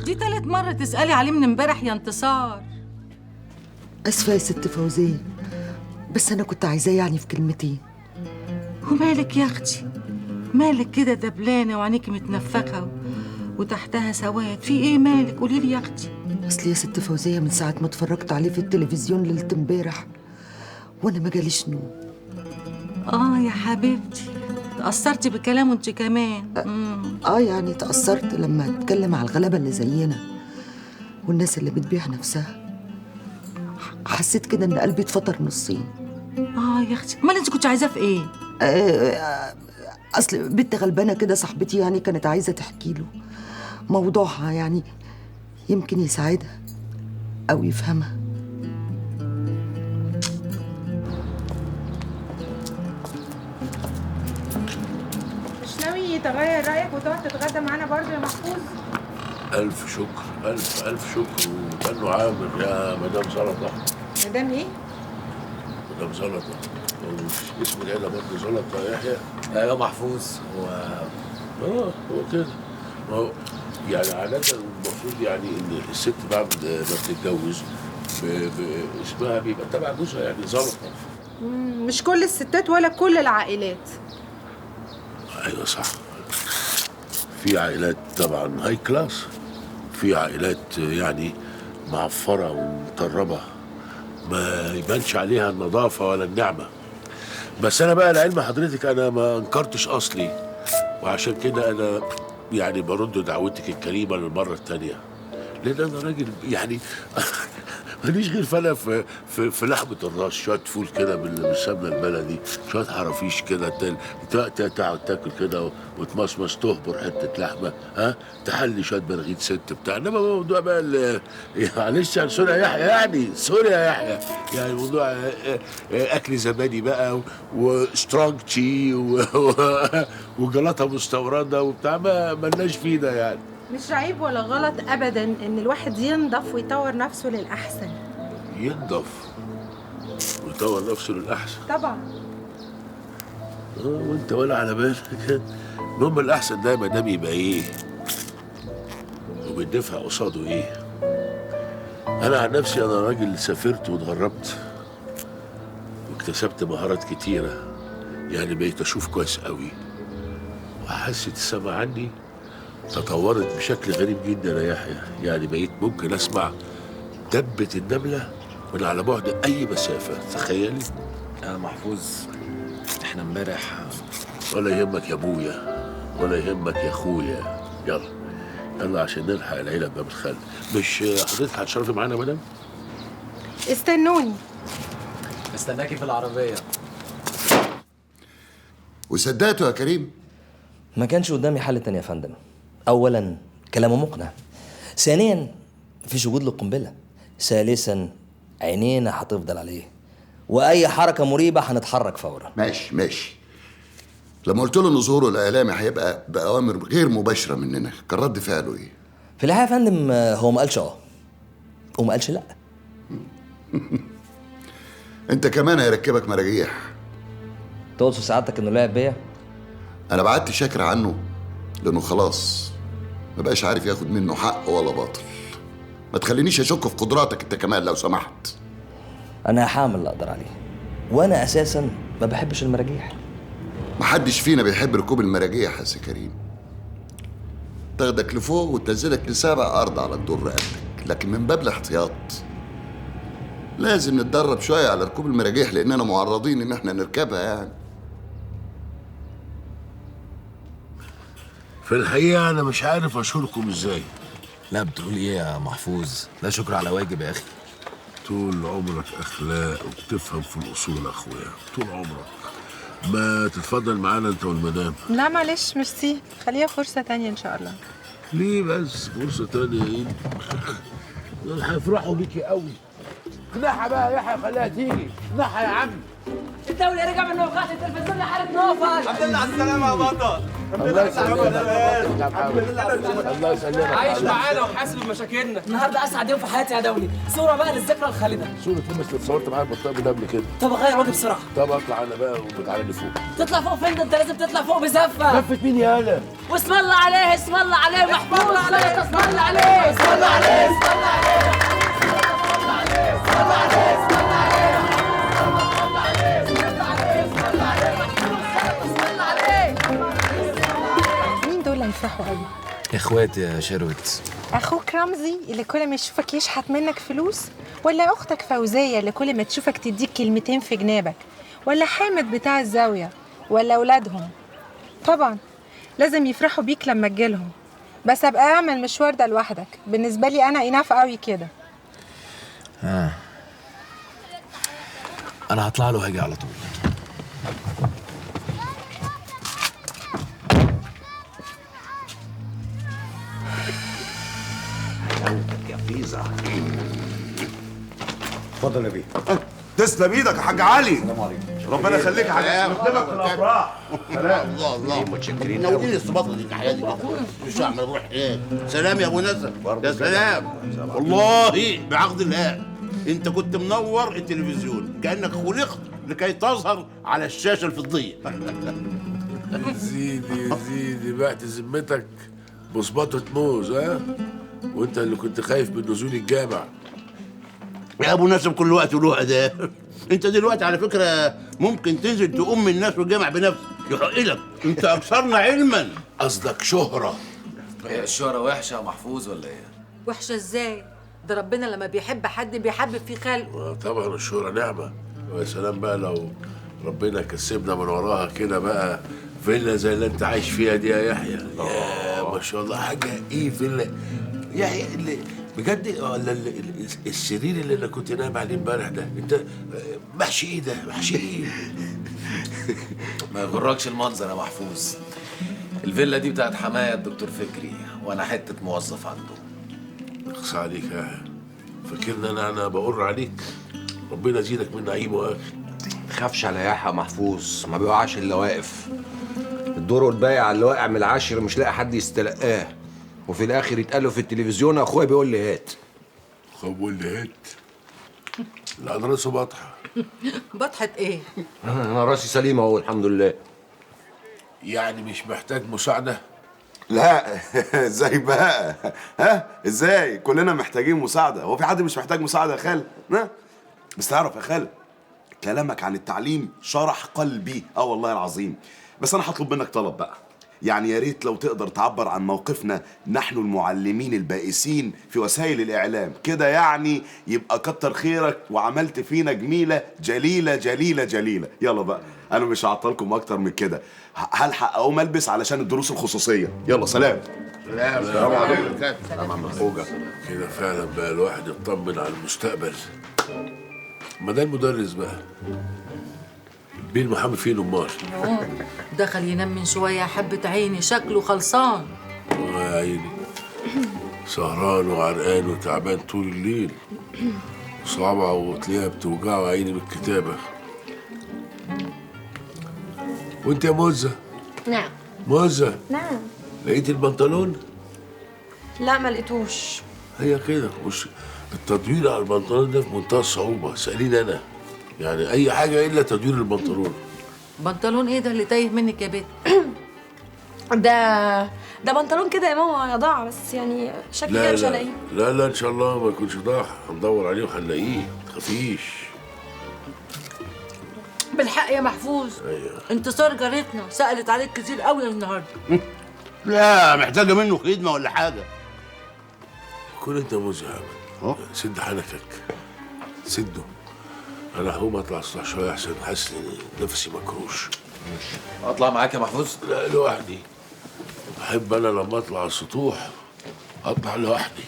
دي تالت مرة تسألي عليه من امبارح يا انتصار. اسفه يا ست فوزيه، بس انا كنت عايزاه يعني في كلمتين. ومالك يا اختي؟ مالك كده دبلانه وعينيكي متنفخه وتحتها سواد، في ايه مالك؟ قولي لي يا اختي. اصل يا ست فوزيه من ساعة ما اتفرجت عليه في التلفزيون ليلة امبارح وانا ما جاليش نوم. اه يا حبيبتي، تأثرتي بكلامه انت كمان. يعني تأثرت لما اتكلم على الغلابة اللي زينا والناس اللي بتبيع نفسها. حسيت كده ان قلبي اتفطر نصين. اه يا اختي، امال انت كنت عايزاه في ايه؟ اصل بنت غلبانه كده صاحبتي يعني كانت عايزه تحكي له موضوعها، يعني يمكن يساعدها او يفهمها. مش ناوي تغير رايك وتقعد تتغدى معانا برضه يا محفوظ؟ الف شكر، الف الف شكر. وكانه عامر يا مدام زلطه. مدام ايه؟ مدام زلطه، اسم العيلة برضه زلطه يا يحيى. ايوه محفوظ. هو هو كده. ما هو يعني عادة المفروض يعني ان الست بعد ما بتتجوز اسمها بيبقى تبع جوزها، يعني زلطه. مش كل الستات ولا كل العائلات. ايوه صح، في عائلات طبعا high class، في عائلات يعني معفره ومطربه ما يبانش عليها النظافة ولا النعمة. بس انا بقى لعلم حضرتك انا ما انكرتش اصلي، وعشان كده انا يعني برد دعوتك الكريمة للمرة الثانية، لان انا راجل يعني ماليش غير فلا في لحمه الراس، شوية فول كده بالسمنه البلدي، شوية حرافيش كده، تقعد تاكل كده وتمصمص، تهبر حتة لحمه، ها تحلي شوية برغيت ست بتاع. انما موضوع بقى معلش يعني sorry يا يحيى، يعني sorry يا يحيى، يعني موضوع اكل زبادي بقى و strong tea وجلاطه مستورده وبتاع، ما مالناش فيه ده يعني. مش عيب ولا غلط ابدا ان الواحد ينضف ويطور نفسه للاحسن. ينضف ويطور نفسه للاحسن طبعا. وانت ولا على بالك. المهم الاحسن ده ما دام يبقى ايه وبندفع قصاده ايه. انا عن نفسي انا راجل سافرت واتغربت واكتسبت مهارات كتيرة، يعني بقيت اشوف كويس قوي، وحاسه السمع عندي تطورت بشكل غريب جدا يا يحيى. يعني بقيت ممكن اسمع دبة النملة من على بعد أي مسافة، تخيلي. يا محفوظ احنا امبارح. ولا يهمك يا ابويا، ولا يهمك يا اخويا. يلا يلا عشان نلحق العيلة باب الخل. مش حضرتك هتشرفي معانا يا مدام؟ استنوني. استناكي في العربية. وصدقته يا كريم؟ ما كانش قدامي حل تاني يا فندم. أولاً كلامه مقنع، ثانياً مفيش وجود للقنبلة، ثالثاً عينينا هتفضل عليه، وأي حركة مريبة هنتحرك فوراً. ماشي ماشي. لما قلت له إن ظهوره الإعلامي هيبقى بأوامر غير مباشرة مننا، كان رد فعله إيه؟ في الحقيقة يا فندم هو ما قالش آه وما قالش لأ. أنت كمان هيركبك مراجيح. تقصد سعادتك إنه لعب بيا؟ أنا بعت شاكر عنه لأنه خلاص ما بقاش عارف ياخد منه حق ولا باطل. ما تخلينيش اشك في قدراتك انت كمان لو سمحت. انا هعمل اللي اقدر عليه، وانا اساسا ما بحبش المراجيح. محدش فينا بيحب ركوب المراجيح يا سي كريم. تاخدك لفوق وتنزلك لسابع ارض على الدور رقبتك، لكن من باب الاحتياط لازم نتدرب شوية على ركوب المراجيح لاننا معرضين ان احنا نركبها يعني. في الحقيقة أنا مش عارف أشكركم إزاي. لا بتقول إيه يا محفوظ؟ لا شكر على واجب يا أخي. طول عمرك أخلاق وبتفهم في الأصول يا أخويا، طول عمرك. ما تتفضل معانا أنت والمدام. لا معلش ميرسي، خليها فرصة تانية إن شاء الله. ليه بس فرصة تانية إيه؟ دول هيفرحوا بيكي قوي. اقنعها بقى يا يحيى، خليها تيجي، اقنعها يا عم. الدولة رجع من وقعت التلفزيون لحالة نوفل. الحمد لله على السلامة يا بطل. الله يسلمك. الله يسلمك. عايش معانا وحاسس بمشاكلنا. النهارده اسعد يوم في حياتي يا دولي، صوره بقى للذكرى الخالدة. صوره ايه؟ بس اتصورت معايا بالطقم ده قبل كده. طب اغير وجهي بسرعة. طب اطلع انا بقى وتعالى لفوق. تطلع فوق فين؟ ده انت لازم تطلع فوق بزفه. زفه مين يا هلا؟ واسم الله عليه، اسم الله عليه محفوظ، اسم الله عليه، اسم الله عليه، اسم الله عليه، اسم الله عليه، اسم الله عليه، مين دول اللي هيفرحوا قوي؟ اخواتي يا شروت. اخوك رمزي اللي كل ما يشوفك يشحت منك فلوس، ولا اختك فوزيه اللي كل ما تشوفك تديك كلمتين في جنابك، ولا حامد بتاع الزاوية، ولا اولادهم؟ طبعا لازم يفرحوا بيك لما تجيلهم. بس ابقى اعمل مشوار ده لوحدك، بالنسبة لي انا اناف قوي كده. انا هطلع له وهاجي على طول. حلاوتك يا فيزا. اتفضل يا بيه. تسلم ايدك يا حاج علي. السلام عليكم. ربنا يخليك يا حاج، نخدمك في الافراح. سلام. الله الله، متشكرين. ناولين الصباطه دي تحياتي كده. مش هعمل روح ايه. سلام يا ابو نسب. يا سلام والله بعقد الله انت كنت منور التلفزيون، كانك خلقت لكي تظهر على الشاشة الفضيه. زيدي زيدي بعت ذمتك بصباطة موز. ها؟ وانت اللي كنت خايف من نزول الجامع. يا ابو نسب كل وقت وله اداء. انت دلوقتي على فكرة ممكن تنزل تقوم الناس والجامع بنفسك، يحق لك، انت اكثرنا علما. قصدك شهره؟ هي الشهرة وحشة يا محفوظ ولا ايه؟ وحشة ازاي؟ ده ربنا لما بيحب حد بيحبب فيه خلقه. طبعا الشهرة نعمه، ويا سلام بقى لو ربنا كسبنا من وراها كده بقى فيلا زي اللي انت عايش فيها دي يا يحيى. يا ما شاء الله، حاجة ايه فيلا يحيى اللي بجد. ولا السرير اللي انا كنت نايم عليه امبارح ده، انت محشي ايه ده؟ محشي ايه؟ ما يغركش المنظر يا محفوظ. الفيلا دي بتاعت حماية الدكتور فكري، وانا حتة موظف عنده. اقصى عليك يا يحيى، فاكرني انا بقر عليك؟ ربنا يزيدك من نعيمه يا اخي. تخافش على يحيى محفوظ، ما بيقعش الا واقف. الدور الباقي على اللي واقع من العاشر مش لاقي حد يستلقاه، وفي الاخر يتقال له في التلفزيون اخويا بيقول لي هات. اخويا بيقول لي هات؟ لا ده راسه بطحه. بطحه ايه؟ انا راسي سليمة اهو الحمد لله. يعني مش محتاج مساعدة؟ لا ازاي بقى؟ ها ازاي؟ كلنا محتاجين مساعدة، هو في حد مش محتاج مساعدة يا خال؟ ها؟ بس تعرف يا خال، كلامك عن التعليم شرح قلبي، والله العظيم. بس انا هطلب منك طلب بقى، يعني يا ريت لو تقدر تعبر عن موقفنا نحن المعلمين البائسين في وسائل الإعلام كده، يعني يبقى كتر خيرك وعملت فينا جميلة جليلة جليلة جليلة. يلا بقى أنا مش هعطلكم أكتر من كده، هلحق أقوم ألبس علشان الدروس الخصوصية. يلا سلام. سلام. سلام عليكم. سلام عم خوجة. كده فعلا بقى الواحد يطمن على المستقبل. ما ده المدرس بقى بين محمد فين امال؟ دخل ينام من شوية حبه عيني، شكله خلصان. يا عيني سهران وعرقان وتعبان طول الليل، صعبة وتلاقيها بتوجعه عيني بالكتابة. وانت يا موزة؟ نعم. موزة؟ نعم. لقيتي البنطلون؟ لا ما لقيتوش. هي كده مش التدوير على البنطلون ده في منتهى الصعوبة، سأليني انا. يعني اي حاجة الا تدوير البنطلون. بنطلون ايه ده اللي تايه منك يا بت؟ ده بنطلون كده يا ماما ضاع، بس يعني شكلي كده مش هلاقيه. لا لا ان شاء الله ما يكونش ضاع، هندور عليه وهنلاقيه، ما تخافيش. بالحق يا محفوظ. ايوه. انتصار جارتنا سألت عليك كتير قوي النهارده. لا محتاجه منه خدمة ولا حاجة. كل انت مزعج. سد حنكك. سده. انا هقوم اطلع السطح شوية احسن، حاسس ان نفسي مكروش. ماشي. اطلع معاك يا محفوظ؟ لا لوحدي. احب انا لما اطلع على السطوح اطلع لوحدي.